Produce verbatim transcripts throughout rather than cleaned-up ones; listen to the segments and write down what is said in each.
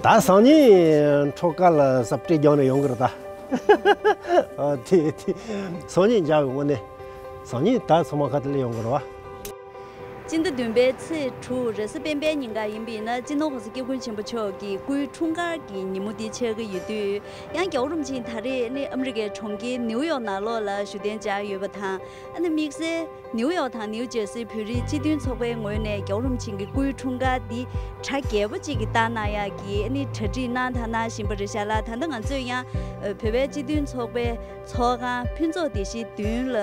ད་སང་ཉིན་འཁྲུངས་སྐར་ལ་སབ་སྤྲེལ་རྒྱག་ནས་ཡོང་གི་རེད་ད། ཨ་དེ་དེ་སང་ཉིན་མཇལ་བའི་དངོས་གནས། སང་ཉིན་ད་ཚང་མ་ཁ་ཐུག་ལ་ཡོང་གི་རེད་བ། སྤྱི་ཟླ་བདུན་པའི་ཚེས་དྲུག་རེས་གཟའ་སྤེན་པའི་ཉིན་ཀ་ཡིན་པ་ཡིན་ན། སྤྱི་ནོར་༸གོང་ས་༸སྐྱབས་མགོན་ཆེན་པོ་མཆོག་གི་སྐུའི་འཁྲུངས་སྐར་གྱི་ཉིན་མོ་འདི་ཆགས་ཀྱི་ཡོད་དུས། ཡང་རྒྱལ་བ་རིན་པོ་ཆེ་ད་རེས་ནི་ཨ་མི་རི་ཀའི་གྲོང་ཁྱེར་ནིའུ་ཡོག་ནང་ལོགས་ལ་བཞུགས་གདན་འཇགས་ཡོད་པ་དང་། ཨ་ནི་དམིགས་བསལ་ནིའུ་ཡོག་དང་ནིའུ་ཇར་སི་བོད་རིགས་སྤྱི་མཐུན་ཚོགས་པའི་ངོས་ནས་རྒྱལ་བ་རིན་པོ་ཆེ་གི་སྐུའི་འཁྲུངས་སྐར་འདི་གྲ་རྒྱས་པོ་གཅིག་གི་སྟག་ནག་ཡག་གི་ཨ་ནི་གྲ་སྒྲིག་གནང་དང་གནང་བཞིན་པ་རེད་ཤག་ལ། ད་ལྟ་ང་ཚོས་ཡང་བོད་པའི་སྤྱི་མཐུན་ཚོགས་པའི་ཚོགས་ཁང་ཕུན་ཚོགས་སྡེ་བཞི་མདུན་ལ་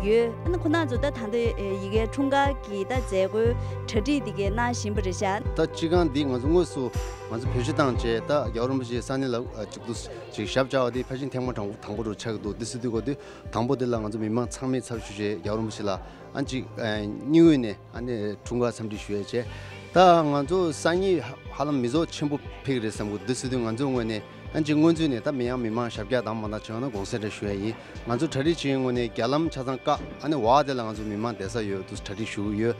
ཡོད། ཨ་ནི་ཁོང་རྣམ་ཚོ་ད་ད་ལྟ་ཡ་གིའི་འཁྲུངས་སྐར་གྱི་ད་མཛད་སྒོའི་གྲ་སྒྲིག་འདི་གའི་གནང་བཞིན་པ་རེད་ཤག་ད་སྤྱི་ཁང་འདི་ང་ཚོ་དངོས་སུ་ང་ཚོ་བེད་སྤྱོད་བཏང་བྱས། ད་རྒྱལ་བ་རིན་པོ་ཆེ་ས་གནས་ལ་ཨ་གཅིག་ཏུ་ཅིག་ཞབས་བཅགས་པ་འདི་ཕལ་ཆེར་ཐེངས་མ་དང་དང་པོ་རུ་ཆགས་ཀྱི་འདུག་འདི་སྲིད་དུས་གོ་དུས་དང་པོ་འདི་ལ་ང་ཚོ་མི་མང་ཚང་མས་ཚབ་ཞུས་བྱས་རྒྱལ་བ་རིན་པོ་ཆེ་ལ་ཨ་ཅིག་ཨ་སྙིང་དབུས་ནས་ཨ་ནི་འཁྲུངས་སྐར་འཚམས་འདྲི་ཞུ་ཡས་བྱས། ད་ང་ཚོ་སང་ཉིན་ཧ་ལམ་མི་ཚོགས་ཆེན་པོ་ཕེབས་ཀྱི་རེད་བསམ་གི་འདུག་འདི་སྲིད་དུས་ང་ཚོའི་ངོས་ནས་ཨ་ཅིག་སྔོན་ཚུད་ནས་ད་མི་ཡང་མི་མང་ཞབས་བཀྱག་དང་མ་དང་བྱུང་ན་དགོངས་སེལ་འདྲ་ཞུ་ཡས་ཡིན། ང་ཚོ་གྲ་སྒྲིག་བྱེད་ཡུལ་ངོས་ནས་རྒྱ་ལམ་ཆ་ཚང་བཀག་ཨ་ནི་འོག་དེ་ལ་ང་ཚོ་མི་མང་བསྡད་ས་ཡོད་འདུག་གྲ་སྒྲིག་ཞུ་གི་ཡོད།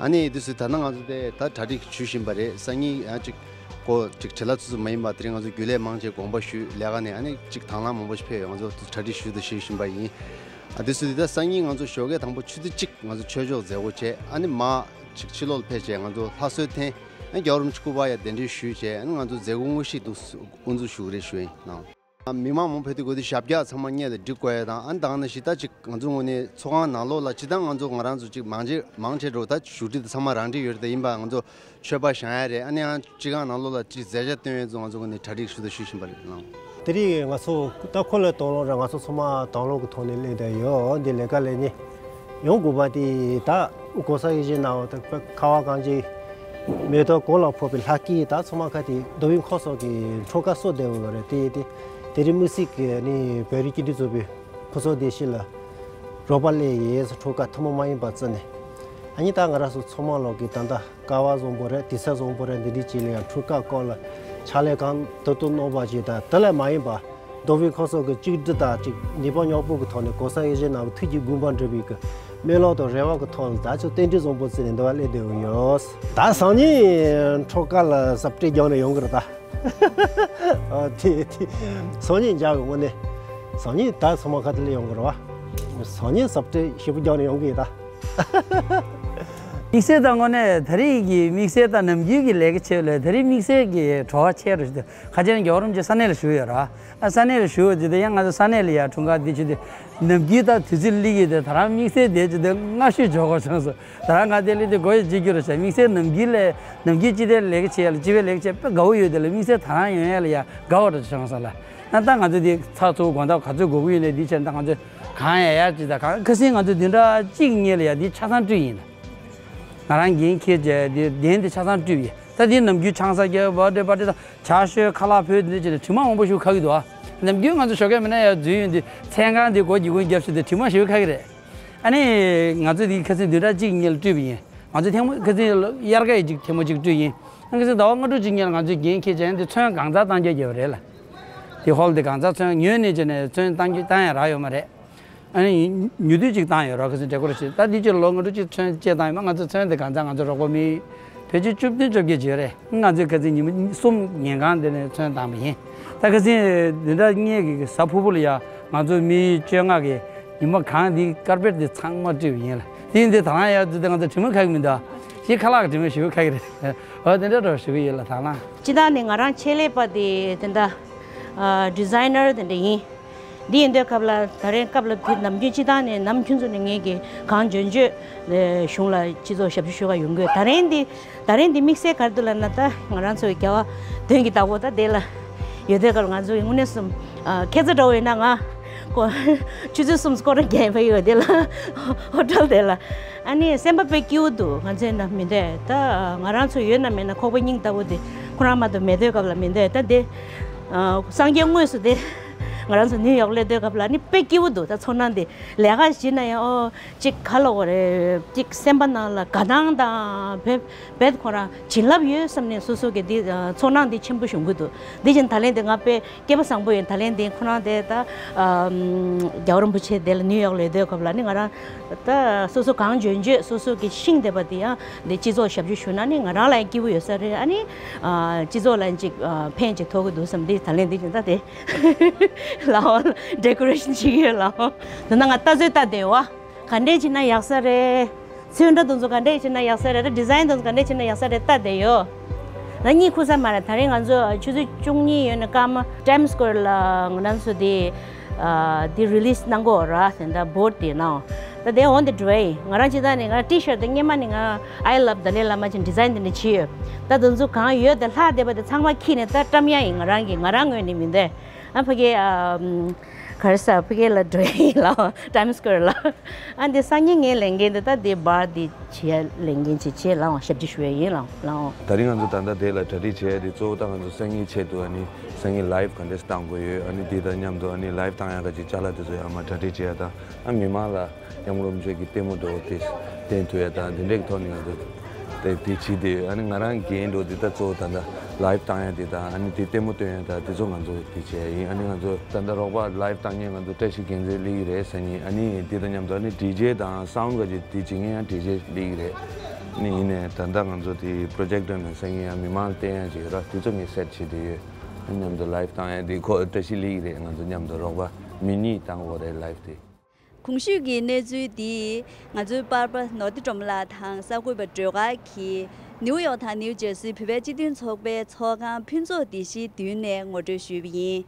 ཨ་ནི་འདི་སྲིད་ད་ལྟ་ང་ཚོ་དེ་ད་གྲ་སྒྲིག་ཞུ་བཞིན་པ་རེད། སང་ཉིན་ཨ་ཅིག་ཀོ་ཅིག་བྲེལ་བ་ཚུ་ཚུ་མ་ཡིན་པ་དེ་རིང་ང་ཚོ་རྒྱུན་ལས་མང་ཆེ་དགོངས་པ་ཞུས་ལས་ཀ་ནས་ཨ་ནི་ཅིག་དང་བླངས་མང་པོ་ཞིག་ཕེབས་ཡོད། ང་ཚོ་གྲ་སྒྲིག་ཞུས་དང་ཞུ་བཞིན་པ་ཡིན། ཨ་དེ་ཚོ་དེ་ད་སང་ཉིན་ང་ཚོ་ཞོགས་ཀས་དང་པོ་ཆུ་ཚོད་གཅིག་ང་ཚོ་ཆོས་ཕྱོགས་མཛད་སྒོ་བྱས། ཨ་ནི་མ་ཅིག་ཕྱི་ལོགས་ལ་ཕེབས་བྱས་ང་ཚོ་ལྷ་གསོལ་འཐེན། ཨ་ནི་རྒྱལ་བ་རིན་པོ་ཆེ་སྐུ་པར་ཡ་གདན་འདྲེན་ཞུས་བྱས། ཨ་ནི་ང་ཚོ་མཛད་སྒོ་དངོས་གཞི་འདུག་དབུ་འཛུགས་ཞུ་གི་རེད་ཞུ་ཡིན་ནང་། མི་མང་མང་ཕེབས་དུས་གོ་དུས་ཞབས་བཀྱག་ཚང་མ་སྔོན་ལ་སྒྲིག་དགོས་ཡ་དང་། ཨ་ནི་དང་ནི་ཞིག་ད་ཅིག་ང་ཚོ་ངོས་ནས་ཚོགས་ཁང་ནང་ལོགས་ལ་ཅི་ལྟར་ང་ཚོ་ང་རང་ཚོ་ཅིག་མང་ཆེ་མང་ཆེ་འགྲོ་ད་བཞུགས་ཁྲི་དེ་ཚང་མ་རང་འཁྲི་ཡོད་རེད། ད་ཡིན་པ་ང་ཚོ་མཆོད་པ་བཞེངས་ཡ་རེད། ཨ་ནི་ཡང་སྤྱི་ཁང་ནང་ལོགས་ལ་ཅིག་མཛད་བྱ་སྟོན་ཡ་ཚོ་ང་ཚོ་ངོས་ནས་གྲ་སྒྲིག་ཞུ་ད་ཞུ་བཞིན་པ་རེད་ལགས། དེ་རིང་ང་ཚོ་ད་ཁོ་ལ་དང་བླངས་རེད། ང་ཚོ་ཚང་མ་དང་བླངས་ཀྱི་ཐོག་ནས་སླེབས་བསྡད་ཡོད། འདི་ལས་ཀ་ལས་ནི་ཡོང་དགོས་པ་དེ་ད་༸གོང་ས་ཡིད་བཞིན་ནོར་བུ་དང་ཁ་བ་གངས་ཅན་མེ་ཏོག་གོ་ལ་ཕོག་པའི་ལྷ་སྐལ་ད་ཚང་མ་ཁ་དེ་རྡོ་བིན་ཁོ་ཚོ་གི་འཁྲུངས་སྐར་གསོལ་བསྡད་ཡོད་རེད། དེ་དེ་དེ་རིང་དམིགས་བསལ་གྱི་ནི་བོད་རིགས་སྤྱི་མཐུན་ཚོགས་པའི་ཕུན་ཚོགས་སྡེ་བཞི་ལ་རོགས་པ་སླེབས་ཡས་འཁྲུངས་སྐར་ཐུན་མོང་མ་ཡིན་པ་བརྩི་ནས། ཨ་ནི་ད་ང་རང་ཚོ་ཚང་མ་ལོག་གི་ད་ལྟ་ཀ་བ་བཟང་པོ་རེད། དུས་ཚོད་བཟང་པོ་རེད། འདི་འདྲའི་ཅིག་ལ་ཡང་འཁྲུངས་སྐར་སྐོར་ལ་ཕྱག་ལས་གང་ཐུབ་ཐུབ་གནང་བ་ཅིག་དང་། དེ་ལས་མ་ཡིན་པ་རྡོ་བིན་ཁོ་ཚོ་གི་གཅིག་སྒྲིལ་དང་ཅིག་ནུས་པ་རྙོག་པོ་གི་ཐོག་ནས་༸གོང་ས་ཡིད་བཞིན་ནོར་བུ་ཐུགས་ཀྱི་དགོངས་པ་འགྲུབ་པའི་གི་སྨོན་ལམ་དང་རེ་བ་གི་ཐོག་ལ་ད་ཆོ་རྟེན་འབྲེལ་བཟང་པོ་བརྩིས་ནས་འདི་བ་སླེབས་བསྡད་ཡོད། ད་སང་ཉིན་འཁྲུངས་སྐར་ལ་སབ་སྤྲེལ་རྒྱག་ནས་ཡོང་གི་རེད་ད། ཨ་དེ་དེ་སང་ཉིན་མཇལ་བའི་དངོས་གནས། སང་ཉིན་ད་ཚང་མ་ཁ་ཐུག་ལ་ཡོང་གི་རེད་བ། སང་ཉིན་སབ་སྤྲེལ་ཞེ་པོ་རྒྱག་ནས་ཡོང་གི་ཡོད་ད། དམིགས་བསལ་དང་དངོས་གནས་ད་རེས་ཀྱི་དམིགས་བསལ་དང་ནམ་རྒྱུན་གྱི་ལས་ཀ་བྱེད་ལས་ད་རེས་དམིགས་བསལ་གྱི་བྲོ་བ་ཆེ་རུ་ཞིག་འདུག་ཁ་ཆེ་ན་རྒྱལ་བ་རིན་པོ་ཆེ་ས་གནས་ལ་བཞུགས་ཡོད་ར། ཨ་ས་གནས་ལ་བཞུགས་ཡོད་དེ་ད་ཡང་ང་ཚོ་ས་གནས་ལ་ཡ་འཁྲུངས་སྐར་འདི་བྱེད་དུས་ནམ་རྒྱུན་ད་དུས་ཚོད་སླེབས་ཀྱི་དེ་ད་རང་དམིགས་བསལ་དེ་བྱེད་དུས་སྔ་ཤོས་འཇོག་དགོས་བྱུང་སོང་། ད་རང་ང་དེ་སླེབས་དུས་སྒོ་ཡི་གཅིག་གྱུར་རུ་བྱས། དམིགས་བསལ་ནམ་རྒྱུན་ལས་ནམ་རྒྱུན་སྤྱི་བདེ་ལས་ཀ་བྱེད་ཡ་ལ་སྤྱི་པའི་ལས་ཀ་བྱེད་དཔེ་དགའ་བོ་ཡོད་དེ་ལ་དམིགས་བསལ་ད་རང་ཡོང་ཡ་ལ་ཡ་དགའ་བོ་རུ་བྱུང་སོང་ལ། ཨ་ད་ང་ཚོ་དེ་ཚགས་ཚུད་དགོང་དག་ག་ཚོད་དགོས་ཀྱི་ཡོད་ལས་འདི་བྱས་ད་ང་ཚོ་གང་ཡ་ཡ་ཅི་ད་གང་ཁ་སང་ང་ཚོ་བདུན་ཕྲག་གཅིག་གཉིས་ལ་ཡ་འདི་ཆ་ཚང་བཀྲུས་ཡིན། ང་རང་འགན་འཁྱེར་བྱས་དེ་གདན་དེ་ཆ་ཚང་བཀྲུས་ཡིན། ད་དེ་ནམ་རྒྱུན་ཆང་ས་རྒྱབ་པ་འདྲེ་པ་འདྲེ་དང་ཇ་བཤོས་ཁ་ལག་ཕུད་འདི་བྱས་ནས་དྲི་མ་མང་པོ་ཞིག་ཁ་གི་འདུག་ཨ་ནམ་རྒྱུན་ང་ཚོ་ཞོགས་ཀས་མི་ན་ཡ་འཛུལ་ཡོང་དུས་ཚན་ཁང་དེ་སྒོ་སྒྱིག་ཁུང་བརྒྱབ་ཤིག་དེ་དྲི་མ་ཞིག་ཁ་གི་རེད། ཨ་ནི་ང་ཚོ་དེ་ཁ་སང་བདུན་ཕྲག་གཅིག་གཉིས་ལ་བཀྲུས་པ་ཡིན། ང་ཚོ་ཐེངས་མ་ཁ་སང་དབྱར་ཁ་ཡི་གཅིག་ཐེངས་མ་གཅིག་བཀྲུས་ཡིན། ཨ་ཁ་སང་ཟླ་བ་ལྔ་དྲུག་གཅིག་གཉིས་ལ་ང་ཚོས་འགན་འཁྱེར་བྱས་ཡང་དེ་ཚོན་གང་ཚ་བཏང་རྒྱུ་བརྒྱབ་རེད་ལ། དེ་ཧོལ་དེ་གང་ཚ་ཚོན་ཉོས་ནས་བྱས་ནས་ཚོན་བཏང་རྒྱུ་བཏང་ཡ་རག་ཡོད་མ་རེད། ཨ་ནི་ཉོ་དུས་གཅིག་བཏང་ཡོད་ར་ཁ་སང་འདྲེ་སྐོར་ཞིག་ད་འདི་ཅིག་ལོ་ལྔ་དྲུག་གཅིག་ཚོན་བཅད་བཏང་ཡོད་མ། ང་ཚོ་ཚོན་དེ་གང་ཚ་ང་ཚོ་རོགས་པ་མི་བེད་སྤྱོད་བཅུ་བདུན་བཅོ་བརྒྱད་བྱས་རེད། ང་ཚོས་ཁ་སང་ཉི་མ་གསུམ་ཉིན་གང་དེ་ནས་ཚོན་བཏང་པ་ཡིན། ད་ཁ་སང་འདི་འདྲ་སྔས་ཀྱི་གཟའ་ཕུར་བུ་ལ་ཡ་ང་ཚོ་མི་བཅོ་ལྔ་གི་ཉི་མ་གང་འདི་ཀར་པེཊ་འདི་ཚང་མ་བཀྲུས་པ་ཡིན་ལ། དེ་ཡིན་དུས་ད་རང་ཡ་ཚོ་དེ་ང་ཚོ་དྲི་མ་ཁ་གི་མི་འདུག་ཞིག་ཁ་ལག་གི་དྲི་མ་ཞིག་ཁ་གི་རེད། འོ་དེ་འདྲ་འགྲོ་ཞུ་གི་ཡོད་ལ་ད་ལ། སྤྱི་བཏང་ནས་ང་རང་ཆེད་ལས་པ་དེ་དེ་འདྲ་ཨ་ཌི་ཛའི་ནར་དེ་འདྲ་ཡིན། འདི་ཡིན་དུས་སྐབས་ལ་ད་རེས་སྐབས་ལ་དུས་ནམ་རྒྱུན་སྤྱི་བཏང་ནས་ནམ་རྒྱུན་ཚོ་ནས་ངེད་ཀྱི་གང་འཇོན་འཇོན་གཞུང་ལ་སྤྱི་ཚོགས་ཞབས་ཞུ་ཞུ་ག་ཡོང་གི་ཡོད། ད་རེས་འདི་ད་རེས་འདི་དམིགས་བསལ་ག་རེ་འདུག་ལབ་ན་ད་ང་རང་ཚོ་གི་རྒྱལ་བ་དོན་གྱི་བདག་པོ་ད་དེ་ལ་ཡོད་དུས་སྐབས་ལ་ང་ཚོ་གི་དངོས་གནས་སུ་ཨ་ཁྱེད་ཚོ་འདྲ་བོ་ཡིན་ན་ང་ཀོ་ཆུ་ཚོད་གསུམ་སྐོར་ར་རྒྱག་ཡིན་པ་ཡོད་དེ་ལ་ཧོ་ཊེལ་དེ་ལ། ཨ་ནི་སེམས་པ་དཔེ་སྐྱིད་པོ་འདུག་ང་ཚོའི་ནང་མི་འདོད་ད་ང་རང་ཚོ་ཡོད་ན་མེད་ན་ཁོག་པ་སྙིང་ལྟ་བུ་དེ་ཁོ་རང་མ་གཏོགས་མེད་དུས་སྐབས་ལ་མི་འདོད་ད་དེ་ཨ་སངས་རྒྱས་དངོས་སུ་དེ་ ང་རང་ཚོ་ནིའུ་ཡོག་སླེབས་དུས་སྐབས་ལ་ནི་དཔེ་སྐྱིད་པོ་འདུག་ད་ཚོར་སྣང་དེ་ལས་ཀ་བྱེད་ན་ཡང་ཨོ་ཅིག་ག་ལབ་དགོས་རེད། ཅིག་སེམས་པ་ནང་ལ་དགའ་སྣང་དང་རྦད་རྦད་ཁོ་རང་བྱིན་རླབས་ཡོད་བསམ་ནས་སོ་སོ་གི་འདི་ཚོར་སྣང་འདི་ཆེན་པོ་བྱུང་གི་འདུག་འདི་བཞིན་ད་ལན་དེ་ང་དཔེ་སྐལ་པ་བཟང་པོ་ཡིན། ད་ལན་དེ་ཁོ་རང་དེ་ད་རྒྱལ་བ་རིན་པོ་ཆེ་དེ་ལ་ནིའུ་ཡོག་སླེབས་དུས་སྐབས་ལ་ནི་ང་རང་ད་སོ་སོ་གང་འཇོན་འཇོན་སོ་སོ་གི་ཤིང་དེ་པ་དེ་ཡང་འདི་སྤྱི་ཚོགས་ཞབས་ཞུ་ཞུ་ན་ནི་ང་རང་ལ་ཡང་སྐྱིད་པོ་ཡོད་ས་རེད། ཨ་ནི་སྤྱི་ཚོགས་ལ་ཅིག་ཕན་ཅིག་ཐོགས་ཀྱི་འདུག་བསམ། འདི་ད་ལན་འདི་བཞིན་ད་དེ། ལའོ། ཌེ་ཀོ་རེ་ཤན་བྱེད་ཀྱི་ཡོད་ལའོ། འདི་ན་ང་ལྟ་ཚོད་ལྟ་བསྡད་ཡོད། ག་འདྲས་བྱས་ན་ཡག་ས་རེད། ཚོན་ཁྲ་དེ་ཚོ་ག་འདྲས་བྱས་ན་ཡག་ས་རེད། ཌི་ཛའིན་དེ་ཚོ་ག་འདྲས་བྱས་ན་ཡག་ས་རེད་ལྟ་བསྡད་ཡོད། ང་གཉིད་ཁུག་ས་མ་རེད། ད་རིང་ང་ཚོ་ཆུ་ཚོད་བཅུ་གཉིས་ཡོད་ན་སྐར་མ་ཊའིམ་སི་ཀོ་ཝེར་ལ་ང་རང་ཚོ་དེ་དེ་རི་ལི་སི་གནང་གི་ཡོད་ར། དེ་འདྲ་བོར་ཌི་དེ་ནང་ད་དེ་on the way། ང་རང་ཅི་ད་ནི་ང་ཊི་ཤར་ཊི་དེ་སྔོན་མ་ནི་ང་I love Dalai Lama ཅིག་ཌི་ཛའིན་དེ་འདྲ་བྱས་ཡོད། ད་དེ་ཚོ་གང་ཡོད་དེ་ལྷག་བསྡད་པ་དེ་ཚང་མ་ཁྱེར་ནས་ད་བཀྲམ་ཡ་ཡིན། ང་རང་གི་ང་རང་ངོས་ནས་མིན་ཏེ། ཨ་ཕ་གི་ཨ་ག་རེ་ཟ་ཕ་གི་ལ་འགྲོ་ཡ་ཡིན་ལ་ཊའིམ་སི་ཀོ་ཝེར་ལ། ཨ་འདི་སང་ཉིན་ངའི་ལས་འགན་འདི་ད་འདི་བར་འདི་བྱེད་ཡ་ལས་འགན་ཅིག་བྱེད་ལ་ཞབས་ཕྱི་ཞུ་ཡ་ཡིན་ལ་ལ། ད་རིང་ང་ཚོ་ད་ལྟ་དེ་ལ་གྲ་སྒྲིག་བྱེད་ཡ་དེ་གཙོ་བོ་ད་ང་ཚོ་སང་ཉིན་ཆེད་དུ་ཨ་ནི་སང་ཉིན་ལའེབ་ག་འདྲས་བཏང་དགོས་ཡོད། ཨ་ནི་དེ་དང་མཉམ་དུ་ཨ་ནི་ལའེབ་བཏང་ཡ་ག་ཅིག་ཅ་ལག་དེ་ཚོ་ཡང་མ་གྲ་སྒྲིག་བྱེད་ཡ་དང་ཨ་མི་མང་ལ་སྐྱབས་མགོན་རིན་པོ་ཆེ་གི་ལྟད་མོ་འདྲ་བོ་དེ་བསྟན་ཐུབ་ཡ་དང་དེ་འདྲས་ཀྱི་ཐོག་ནས་ང་ཚོ་དེ་དེ་བྱེད་དེ་ཡོད། ཨ་ནི་ང་རང་འགན་འགྲོ་དེ་ད་གཙོ་བོ་ད་ལྟ་ལའེབ་བཏང་ཡ་དེ་དང་ཨ་ནི་དེ་ལྟད་མོ་སྟོན་ཡ་དང་དེ་ཚོ་ང་ཚོ་དེ་བྱེད་ཡ་ཡིན། ཨ་ནི་ང་ཚོ་ད་ལྟ་རོགས་པ་ལའེབ་བཏང་མཁན་ང་ཚོ་བཀྲ་ཤིས་རྒྱལ་མཚན་སླེབས་ཀྱི་རེད་སང་ཉིན། ཨ་ནི་དེ་དང་མཉམ་དུ་ཨ་ནི་ཌི་ཇེ་དང་སའུན་ག་ཅིག་དེ་བྱེད་མཁན་ཡང་ཌི་ཇེ་སླེབས་ཀྱི་རེད། ཨ་ནི་ཡིན་ནའི་ད་ལྟ་ང་ཚོ་དེ་པྲོ་ཇེག་ཊར་ནང་སང་ཉིན་ཡང་མི་མང་བསྟན་ཡ་ཅིག་ཡོད་ར། དེ་ཚོ་ངས་སེཊ་བྱེད་དེ་ཡོད། ཨ་ནི་མཉམ་དུ་ལའེབ་བཏང་ཡ་དེ་ཁོ་བཀྲ་ཤིས་སླེབས་ཀྱི་རེད། ང་ཚོ་མཉམ་དུ་རོགས་པ་མི་གཉིས་བཏང་དགོས་རེད་ལའེབ་དེ། གོང་ཞུས་ཀྱི་གནས་ཚུལ་འདི་ང་ཚོའི་པར་པ་ནོར་བདེ་སྒྲོལ་མ་ལགས་དང་གསར་འགོད་པ་སྒྲོལ་དཀར་གྱིས་ནིའུ་ཡོག་དང་ནིའུ་ཇར་སིའི་བོད་པའི་སྤྱི་མཐུན་ཚོགས་པའི་ཚོགས་ཁང་ཕུན་ཚོགས་སྡེ་བཞིའི་མདུན་ནས་ངོ་སྤྲོད་ཞུས་པ་ཡིན།